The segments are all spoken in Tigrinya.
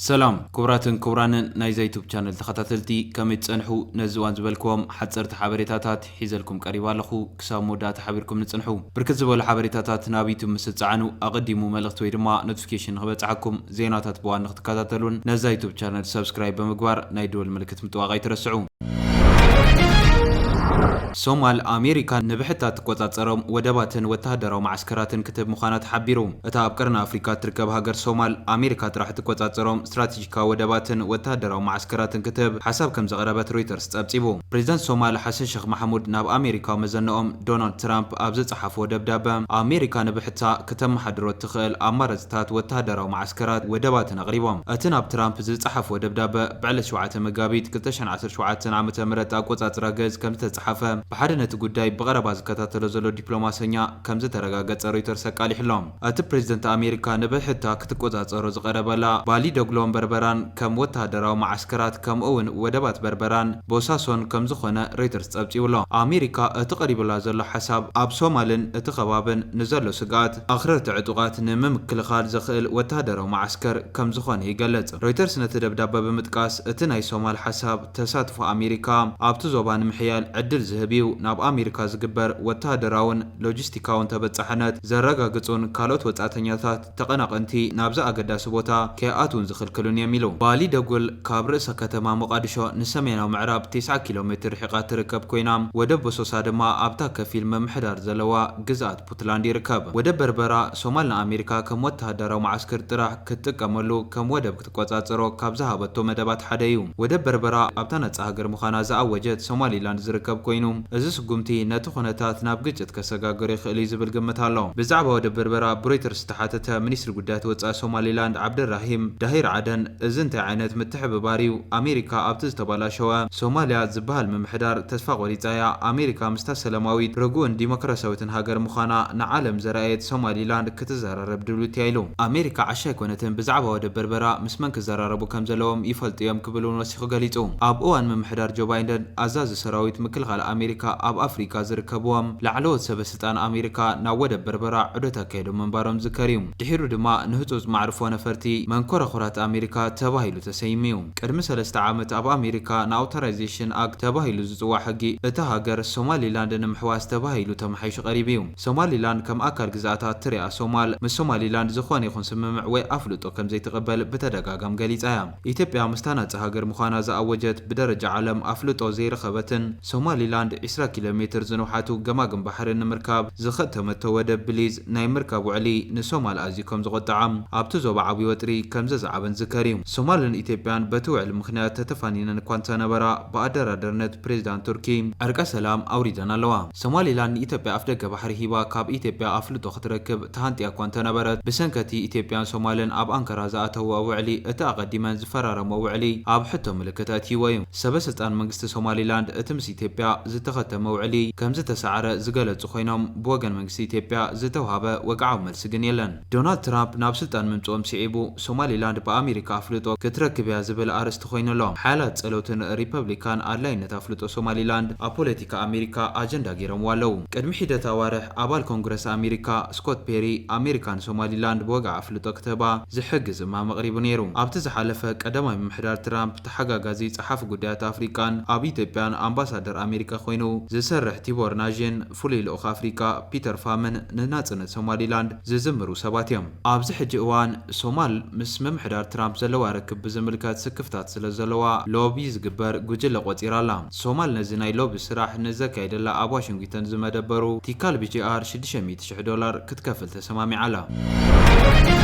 ሰላም ክቡራትን ክቡራንን ናይዛ ዩቱብ ቻነል ተኸታተልቲ፣ ከመይ ትጸንሑ? ነዚ እዋን ዝበልክዎም ሓጸርቲ ሓበሬታታት ሒዘልኩም ቀሪባ ኣለኹ። ክሳብ መወዳእታ ሓቢርኩም ንጽንሑ። ብርክት ዝበሉ ሓበሬታታት ናብ ዩቱብ ምስ ትጸዓኑ፣ ኣቐዲሙ መልእኽቲ ወይ ድማ ኖቲፊኬሽን ንኽበጽሓኩም፣ ዜናታት ብዋን ንኽትከታተሉን ነዛ ዩቱብ ቻነል ሰብስክራይብ ብምግባር ናይ ደወል ምልክት ምጥዋቕ ኣይትረስዑ። ሶማል፣ ኣሜሪካ ንብሕታ ትቆጻጸሮም ወደባትን ወተሃደራዊ መዓስከራትን ክትህብ ምዃና ተሓቢሩ። እታ ኣብ ቀርኒ ኣፍሪካ እትርከብ ሃገር ሶማል፣ ኣሜሪካ ጥራሕ እትቆጻጸሮም ስትራቴጂካዊ ወደባትን ወተሃደራዊ መዓስከራትን ክትህብ ሓሳብ ከም ዘቕረበት ሮይተርስ ጸብጺቡ። ፕሬዚደንት ሶማል ሓሰን ሸኽ ማሕሙድ ናብ ኣሜሪካዊ መዘነኦም ዶናልድ ትራምፕ ኣብ ዝጸሓፍዎ ደብዳበ፣ ኣሜሪካ ንብሕታ ከተመሓድሮ እትኽእል ኣማራጺታት ወተሃደራዊ መዓስከራት ወደባትን ኣቕሪቦም። እቲ ናብ ትራምፕ ዝጸሓፍዎ ደብዳበ፣ ብዕለት ሸውዓተ መጋቢት ክልተ ሽሕን ዓሰርተ ሸውዓተን ዓመተ ምህረት ኣቆጻጽራ ገዝ ከም ዝተጻሓፈ፣ ብሓደ ነቲ ጉዳይ ብቐረባ ዝከታተሎ ዘሎ ዲፕሎማሰኛ ከም ዝተረጋገጸ ሮይተርስ ኣቃሊሕሎም። እቲ ፕሬዚደንት ኣሜሪካ ንብሕታ ክትቆጻጸሮ ዝቐረበላ ባሊዶግሎን በርበራን ከም ወተሃደራዊ መዓስከራት፣ ከምኡ እውን ወደባት በርበራን ቦሳሶን ከም ዝኾነ ሮይተርስ ጸብጺቡሎ። ኣሜሪካ እቲ ቀሪቡላ ዘሎ ሓሳብ ኣብ ሶማልን እቲ ከባብን ንዘሎ ስግኣት ኣኽረርቲ ዕጡቓት ንምምክልኻል ዘኽእል ወተሃደራዊ መዓስከር ከም ዝኾነ ይገልጽ። ሮይተርስ ነቲ ደብዳበ ብምጥቃስ፣ እቲ ናይ ሶማል ሓሳብ ተሳትፎ ኣሜሪካ ኣብቲ ዞባ ንምሕያል ዕድል ዝህብ እዩ፣ ናብ ኣሜሪካ ዝግበር ወተሃደራውን ሎጂስቲካውን ተበጻሕነት ዘረጋግጹን ካልኦት ወጻእተኛታት ተቐናቐንቲ ናብዚ ኣገዳሲ ቦታ ከይኣትውን ዝኽልክሉን እዮም ኢሉ። ባሊ ደጉል ካብ ርእሰ ከተማ ሞቓዲሾ ንሰሜናዊ ምዕራብ ተስዓ ኪሎ ሜትር ርሒቓ ትርከብ ኮይና፣ ወደብ ቦሶሳ ድማ ኣብታ ከፊል ምምሕዳር ዘለዋ ግዝኣት ፑንትላንድ ይርከብ። ወደብ በርበራ፣ ሶማል ንኣሜሪካ ከም ወተሃደራዊ መዓስከር ጥራሕ ክትጥቀመሉ ከም ወደብ ክትቆጻጸሮ ካብ ዝሃበቶ መደባት ሓደ እዩ። ወደብ በርበራ ኣብታ ነጻ ሃገር ምዃና ዝኣወጀት ሶማሊላንድ ዝርከብ ኮይኑ፣ እዚ ስጉምቲ ነቲ ኩነታት ናብ ግጭት ከሰጋግር ይኽእል እዩ ዝብል ግምት ኣሎ። ብዛዕባ ወደብ በርበራ ብሮይተርስ ዝተሓተተ ሚኒስትሪ ጉዳያት ወጻኢ ሶማሊላንድ ዓብደራሂም ዳሂር ዓደን፣ እዚ እንታይ ዓይነት ምትሕብባር እዩ? ኣሜሪካ ኣብቲ ዝተባላሸወ ሶማልያ ዝበሃል ምምሕዳር ተስፋ ቆሪጻ እያ። ኣሜሪካ ምስታ ሰላማዊት፣ ርጉእን ዲሞክራሲያዊትን ሃገር ምዃና ንዓለም ዘርኣየት ሶማሊላንድ ክትዘራረብ ድልውቲ እያ ኢሉ። ኣሜሪካ ዓሻ ኣይኮነትን፣ ብዛዕባ ወደብ በርበራ ምስ መን ክዘራረቡ ከም ዘለዎም ይፈልጡ እዮም ክብል እውን ወሲኹ ገሊጹ። ኣብ እዋን ምምሕዳር ጆ ባይደን ኣዛዚ ሰራዊት ምክልኻል ኣሜሪካ ኣብ ኣፍሪካ ዝርከብዎም ላዕለዎት ሰበ ስልጣን ኣሜሪካ ናብ ወደብ በርበራ ዑደት ኣካይዶም ምንባሮም ዝከር እዩ። ድሒሩ ድማ ንህጹጽ ማዕርፎ ነፈርቲ መንኮራኹራት ኣሜሪካ ተባሂሉ ተሰይሙ እዩ። ቅድሚ ሰለስተ ዓመት ኣብ ኣሜሪካ ንኣውቶራይዜሽን ኣክት ተባሂሉ ዝጽዋዕ ሕጊ እታ ሃገር ሶማሊላንድ ንምሕዋስ ተባሂሉ ተመሓይሹ ቀሪቡ እዩ። ሶማሊላንድ ከም ኣካል ግዝኣታ እትሪኣ ሶማል፣ ምስ ሶማሊላንድ ዝኾነ ይኹን ስምምዕ ወይ ኣፍልጦ ከም ዘይትቕበል ብተደጋጋሚ ገሊጻ እያ። ኢትዮጵያ ምስታ ናጻ ሃገር ምዃና ዝኣወጀት ብደረጃ ዓለም ኣፍልጦ ዘይረኸበትን ሶማሊላንድ ዕስራ ኪሎ ሜትር ዝንውሓቱ ገማግም ባሕሪ ንምርካብ ዝኸተመቶ ወደብ ብሊዝ ናይ ምርካብ ውዕሊ ንሶማል ኣዝዩ ከም ዘቖጠዓም ኣብቲ ዞባ ዓብዪ ወጥሪ ከም ዘዝዓበን ዝከር እዩ። ሶማልን ኢትዮጵያን በቲ ውዕሊ ምኽንያት ተተፋኒነን እኳ እንተነበራ ብኣደራዳርነት ፕሬዚዳንት ቱርኪ ዕርቀ ሰላም ኣውሪደን ኣለዋ። ሶማሊላንድ ንኢትዮጵያ ኣፍደገ ባሕሪ ሂባ ካብ ኢትዮጵያ ኣፍልጦ ክትረክብ ተሃንጥያ እኳ እንተነበረት፣ ብሰንከቲ ኢትዮጵያን ሶማልን ኣብ ኣንካራ ዝኣተውዎ ውዕሊ፣ እቲ ኣቐዲመን ዝፈራረሞ ውዕሊ ኣብ ሕቶ ምልክት ኣእትይዎ እዩ። ሰበ ስልጣን መንግስቲ ሶማሊላንድ፣ እቲ ምስ ኢትዮጵያ ዝተኸተመ ውዕሊ ከም ዝተሳዕረ ዝገለጹ ኮይኖም፣ ብወገን መንግስቲ ኢትዮጵያ ዝተውሃበ ወግዓዊ መልሲ ግን የለን። ዶናልድ ትራምፕ ናብ ስልጣን ምምጽኦም ስዒቡ፣ ሶማሊላንድ ብኣሜሪካ ኣፍልጦ ክትረክብ እያ ዝብል ኣርእስቲ ኮይኑ ኣሎ። ሓያላት ጸለውትን ሪፐብሊካን ኣድላይነት ኣፍልጦ ሶማሊላንድ ኣብ ፖለቲካ ኣሜሪካ ኣጀንዳ ገይሮምዎ ኣለዉ። ቅድሚ ሒደት ኣዋርሕ ኣባል ኮንግረስ ኣሜሪካ ስኮት ፔሪ፣ ኣሜሪካ ንሶማሊላንድ ብወግዒ ኣፍልጦ ክትህባ ዝሕግዝ እማመ ኣቕሪቡ ነይሩ። ኣብቲ ዝሓለፈ ቀዳማይ ምምሕዳር ትራምፕ፣ ተሓጋጋዚ ጸሓፊ ጉዳያት ኣፍሪቃን ኣብ ኢትዮጵያን ኣምባሳደር ኣሜሪካ ኮይኑ ዝሰርሕ ቲቦር ናዥን ፍሉይ ልኡኽ ኣፍሪቃ ፒተር ፋምን ንናጽነት ሶማሊላንድ ዝዝምሩ ሰባት እዮም። ኣብዚ ሕጂ እዋን ሶማል ምስ ምምሕዳር ትራምፕ ዘለዋ ርክብ ብዝምልከት ስክፍታት ስለ ዘለዋ ሎቢ ዝግበር ጉጅለ ቆጺራ ኣላ። ሶማል ነዚ ናይ ሎቢ ስራሕ ንዘካየደላ ኣብ ዋሽንግተን ዝመደበሩ ቲካል ቢ ጂ ኣር ሽዱሽተ ሚእቲ ሽሕ ዶላር ክትከፍል ተሰማሚዓ ኣላ።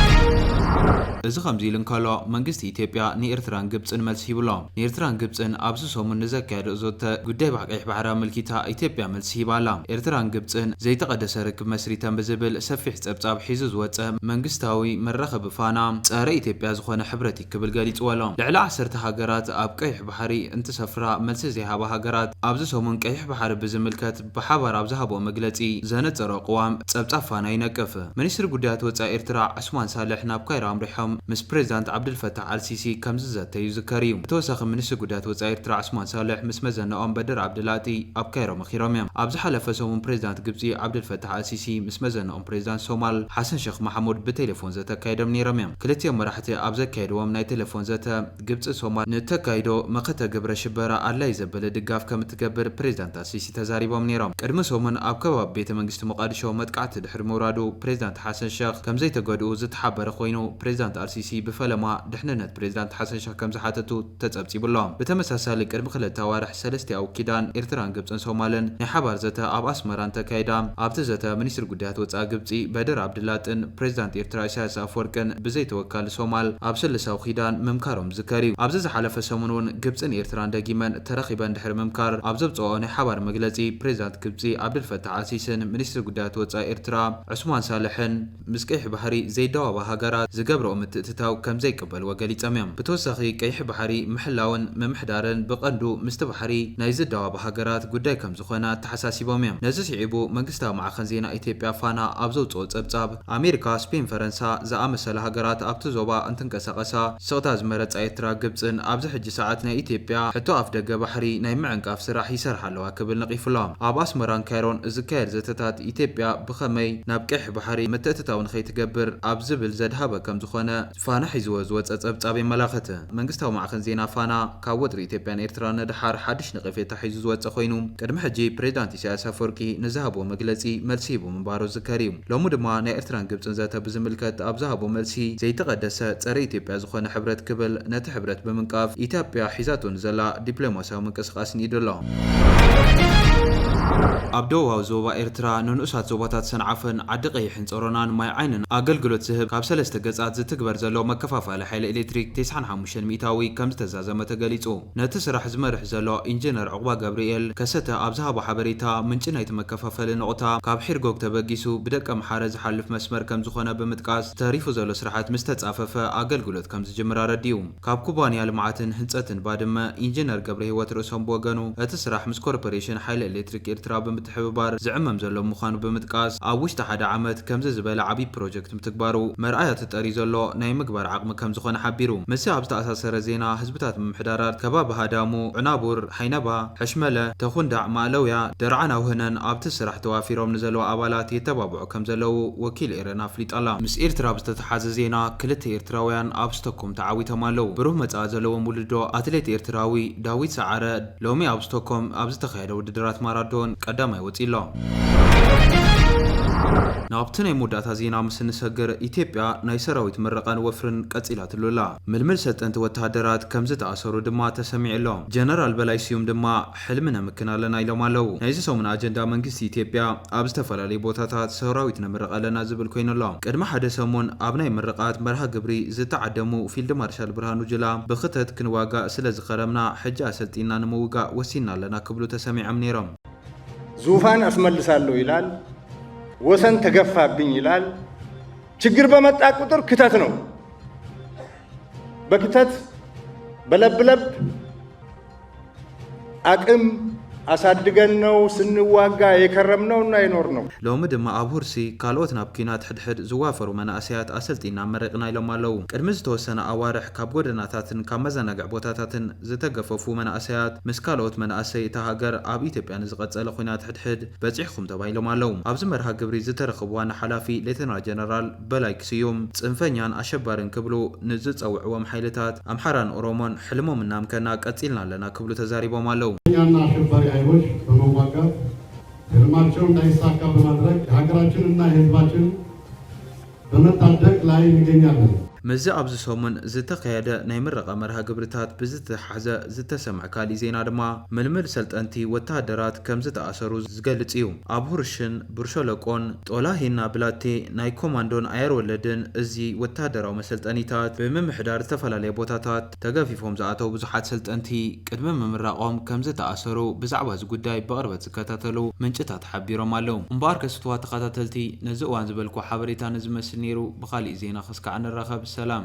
እዚ ከምዚ ኢሉ እንከሎ፣ መንግስቲ ኢትዮጵያ ንኤርትራን ግብጽን መልሲ ሂቡ ኣሎ። ንኤርትራን ግብጽን ኣብዚ ሰሙን ንዘካየዶ ዘተ ጉዳይ ቀይሕ ባሕሪ ኣመልኪታ ኢትዮጵያ መልሲ ሂባ ኣላ። ኤርትራን ግብጽን ዘይተቐደሰ ርክብ መስሪተን ብዝብል ሰፊሕ ጸብጻብ ሒዙ ዝወጸ መንግስታዊ መራኸቢ ፋና፣ ጸረ ኢትዮጵያ ዝኾነ ሕብረት እዩ ክብል ገሊጽዎ ኣሎ። ልዕሊ ዓሰርተ ሃገራት ኣብ ቀይሕ ባሕሪ እንትሰፍራ መልሲ ዘይሃባ ሃገራት ኣብዚ ሰሙን ቀይሕ ባሕሪ ብዝምልከት ብሓባር ኣብ ዝሃብኦ መግለጺ ዘነጸሮ ቅዋም ጸብጻብ ፋና ይነቅፍ። ሚኒስትሪ ጉዳያት ወጻኢ ኤርትራ ዑስማን ሳልሕ ናብ ካይሮ ኣምሪሖም ምስ ፕሬዚዳንት ዓብድልፈታሕ ኣልሲሲ ከም ዝዘተዩ ዝከር እዩ። ብተወሳኺ ሚኒስትሪ ጉዳያት ወፃኢ ኤርትራ ዑስማን ሳልሕ ምስ መዘነኦም በድር ዓብድላጢ ኣብ ካይሮ መኺሮም እዮም። ኣብ ዝሓለፈ ሰሙን ፕሬዚዳንት ግብፂ ዓብድልፈታሕ ኣልሲሲ ምስ መዘነኦም ፕሬዚዳንት ሶማል ሓሰን ሸኽ ማሕሙድ ብቴሌፎን ዘተ ኣካይዶም ነይሮም እዮም። ክልቲኦም መራሕቲ ኣብ ዘካየድዎም ናይ ቴሌፎን ዘተ ግብፂ ሶማል ንተካይዶ መኸተ ግብረ ሽበራ ኣድላይ ዘበለ ድጋፍ ከም እትገብር ፕሬዚዳንት ኣልሲሲ ተዛሪቦም ነይሮም። ቅድሚ ሰሙን ኣብ ከባቢ ቤተ መንግስቲ ሞቃዲሾ መጥቃዕቲ ድሕሪ ምውራዱ ፕሬዚዳንት ሓሰን ሸኽ ከም ዘይተገድኡ ዝተሓበረ ኮይኑ ፕሬዚዳንት ኣልሲሲ ብፈለማ ድሕንነት ፕሬዚዳንት ሓሰን ሸኽ ከም ዝሓተቱ ተጸብጺቡ ኣሎ። ብተመሳሳሊ ቅድሚ ክልተ ኣዋርሕ ሰለስቲኣዊ ኪዳን ኤርትራን ግብጽን ሶማልን ናይ ሓባር ዘተ ኣብ ኣስመራ እንተካይዳ ኣብቲ ዘተ ሚኒስትሪ ጉዳያት ወጻኢ ግብጺ በድር ዓብድላጥን ፕሬዚዳንት ኤርትራ ኢሳያስ ኣፈወርቅን ብዘይተወካሊ ሶማል ኣብ ስልሳዊ ኪዳን ምምካሮም ዝከር እዩ። ኣብዚ ዝሓለፈ ሰሙን እውን ግብጽን ኤርትራን ደጊመን ተራኺበን ድሕሪ ምምካር ኣብ ዘብጽኦ ናይ ሓባር መግለጺ ፕሬዚዳንት ግብጺ ዓብድልፈታሕ ኣልሲስን ሚኒስትሪ ጉዳያት ወጻኢ ኤርትራ ዑስማን ሳልሕን ምስ ቀይሕ ባሕሪ ዘይደዋባ ሃገራት ዝገብርኦ ምትእትታው ከም ዘይቅበልዎ ገሊጾም እዮም። ብተወሳኺ ቀይሕ ባሕሪ ምሕላውን ምምሕዳርን ብቐንዱ ምስቲ ባሕሪ ናይ ዝደዋባ ሃገራት ጉዳይ ከም ዝኾነ ኣተሓሳሲቦም እዮም። ነዚ ስዒቡ መንግስታዊ ማዕኸን ዜና ኢትዮጵያ ፋና ኣብ ዘውፅኦ ጸብጻብ ኣሜሪካ፣ ስፔን፣ ፈረንሳ ዝኣመሰላ ሃገራት ኣብቲ ዞባ እንትንቀሳቐሳ ስቕታ ዝመረጻ ኤርትራ ግብጽን ኣብዚ ሕጂ ሰዓት ናይ ኢትዮጵያ ሕቶ ኣፍ ደገ ባሕሪ ናይ ምዕንቃፍ ስራሕ ይሰርሓ ኣለዋ ክብል ነቒፉ ኣሎ። ኣብ ኣስመራን ካይሮን ዝካየድ ዘተታት ኢትዮጵያ ብኸመይ ናብ ቀይሕ ባሕሪ ምትእትታው ንኸይትገብር ኣብ ዝብል ዘድሃበ ከም ዝኾነ ፋና ሒዝዎ ዝወጸ ጸብጻብ የመላኽት። መንግስታዊ ማዕኸን ዜና ፋና ካብ ወጥሪ ኢትዮጵያን ኤርትራን ንደሓር ሓድሽ ነቐፌታ ሒዙ ዝወጸ ኮይኑ ቅድሚ ሕጂ ፕሬዚዳንት ኢሳያስ ኣፈወርቂ ንዝሃቦ መግለጺ መልሲ ሂቡ ምንባሩ ዝከር እዩ። ሎሚ ድማ ናይ ኤርትራን ግብጽን ዘተ ብዝምልከት ኣብ ዝሃቦ መልሲ ዘይተቐደሰ ጸረ ኢትዮጵያ ዝኾነ ሕብረት ክብል ነቲ ሕብረት ብምንቃፍ ኢትዮጵያ ሒዛቶ ንዘላ ዲፕሎማሲያዊ ምንቅስቃስ ንኢዱ ኣሎ። ኣብ ደቡባዊ ዞባ ኤርትራ ንንኡሳት ዞባታት ሰንዓፈን ዓዲ ቀይሕን ጸሮናን ማይ ዓይንን ኣገልግሎት ዝህብ ካብ ሰለስተ ገጻት ዝትግበር ዘሎ መከፋፈሊ ሓይሊ ኤሌክትሪክ ተስዓን ሓሙሽተን ሚእታዊ ከም ዝተዛዘመ ተገሊጹ። ነቲ ስራሕ ዝመርሕ ዘሎ ኢንጂነር ዕቑባ ገብርኤል ከሰተ ኣብ ዝሃቦ ሓበሬታ ምንጪ ናይቲ መከፋፈሊ ነቑጣ ካብ ሒርጎግ ተበጊሱ ብደቀምሓረ ዝሓልፍ መስመር ከም ዝኾነ ብምጥቃስ ተሪፉ ዘሎ ስራሓት ምስ ተጻፈፈ ኣገልግሎት ከም ዝጅምር ኣረዲኡ። ካብ ኩባንያ ልምዓትን ህንጸትን ባድመ ኢንጂነር ገብረሂወት ርእሶም ብወገኑ እቲ ስራሕ ምስ ኮርፖሬሽን ሓይሊ ኤሌክትሪክ ኤርትራ ብምትሕብባር ዝዕመም ዘሎ ምዃኑ ብምጥቃስ ኣብ ውሽጢ ሓደ ዓመት ከምዚ ዝበለ ዓብዪ ፕሮጀክት ምትግባሩ መርኣያ ተጠርዩ ዘሎ ናይ ምግባር ዓቕሚ ከም ዝኾነ ሓቢሩ። ምስዚ ኣብ ዝተኣሳሰረ ዜና ህዝብታት ምምሕዳራት ከባቢ ሃዳሙ፣ ዕናቡር፣ ሓይነባ፣ ሕሽመለ፣ ተኹንዳዕ፣ ማእለውያ፣ ደርዓን ኣውህነን ኣብቲ ስራሕ ተዋፊሮም ንዘለዉ ኣባላት የተባብዑ ከም ዘለዉ ወኪል ኤረና ኣፍሊጣ ኣላ። ምስ ኤርትራ ብዝተተሓዘ ዜና ክልተ ኤርትራውያን ኣብ ስቶኮም ተዓዊቶም ኣለዉ። ብሩህ መጻኢ ዘለዎም ውልዶ ኣትሌት ኤርትራዊ ዳዊት ሰዓረ ሎሚ ኣብ ስቶኮም ኣብ ዝተኻየደ ውድድራት ማራቶን ቀዳማይ ወጺኡ ኣሎ። ናብቲ ናይ መወዳእታ ዜና ምስ እንሰግር፣ ኢትዮጵያ ናይ ሰራዊት ምረቓን ወፍርን ቀጺላትሉ ኣላ። ምልምል ሰልጠንቲ ወተሃደራት ከም ዝተኣሰሩ ድማ ተሰሚዑ ኣሎ። ጀነራል በላይ ስዩም ድማ ሕልሚ ነምክን ኣለና ኢሎም ኣለዉ። ናይዚ ሰሙን ኣጀንዳ መንግስቲ ኢትዮጵያ ኣብ ዝተፈላለዩ ቦታታት ሰራዊት ነምርቕ ኣለና ዝብል ኮይኑ ኣሎ። ቅድሚ ሓደ ሰሙን ኣብ ናይ ምርቓት መርሃ ግብሪ ዝተዓደሙ ፊልድ ማርሻል ብርሃኑ ጁላ ብኽተት ክንዋጋእ ስለ ዝኸረምና ሕጂ ኣሰልጢንና ንምውጋእ ወሲንና ኣለና ክብሉ ተሰሚዖም ነይሮም። ዙፋን አስመልሳለሁ ይላል፣ ወሰን ተገፋብኝ ይላል። ችግር በመጣ ቁጥር ክተት ነው። በክተት በለብለብ አቅም አሳድገን ነው ስንዋጋ የከረምነውና የኖርነው። ሎሚ ድማ ኣብ ሁርሲ ካልኦት ናብ ኲናት ሕድሕድ ዝዋፈሩ መናእሰያት ኣሰልጢና መሪቕና ኢሎም ኣለዉ። ቅድሚ ዝተወሰነ ኣዋርሕ ካብ ጎደናታትን ካብ መዘናግዒ ቦታታትን ዝተገፈፉ መናእሰያት ምስ ካልኦት መናእሰይ እታ ሃገር ኣብ ኢትዮጵያ ንዝቐጸለ ኲናት ሕድሕድ በጺሕኩም ተባሂሎም ኣለዉ። ኣብዚ መርሃ ግብሪ ዝተረኸቡ ዋና ሓላፊ ሌተና ጀነራል በላይ ስዩም ጽንፈኛን ኣሸባርን ክብሉ ንዝጸውዕዎም ሓይልታት ኣምሓራን ኦሮሞን ሕልሞም እናምከና ቀጺልና ኣለና ክብሉ ተዛሪቦም ኣለዉ። ጽንፈኛና አሸባሪ ኃይሎች በመዋጋት ህልማቸው እንዳይሳካ በማድረግ የሀገራችንና የህዝባችን በመታደግ ላይ እንገኛለን። ምስዚ ኣብዚ ሰሙን ዝተኻየደ ናይ ምረቓ መርሃ ግብርታት ብዝተተሓሓዘ ዝተሰምዐ ካሊእ ዜና ድማ ምልምል ሰልጠንቲ ወተሃደራት ከም ዝተኣሰሩ ዝገልጽ እዩ። ኣብ ሁርሽን፣ ብርሸለቆን፣ ጦላሂና ብላቴ ናይ ኮማንዶን ኣየር ወለድን እዚ ወተሃደራዊ መሰልጠኒታት ብምምሕዳር ዝተፈላለየ ቦታታት ተገፊፎም ዝኣተው ብዙሓት ሰልጠንቲ ቅድሚ ምምራቖም ከም ዝተኣሰሩ ብዛዕባ እዚ ጉዳይ ብቕርበት ዝከታተሉ ምንጭታት ሓቢሮም ኣለዉ። እምበኣር ከስትዋ ተኸታተልቲ ነዚ እዋን ዝበልኩ ሓበሬታ ነዚ መስል ነይሩ። ብኻሊእ ዜና ክስካዕ ንራኸብ። ሰላም።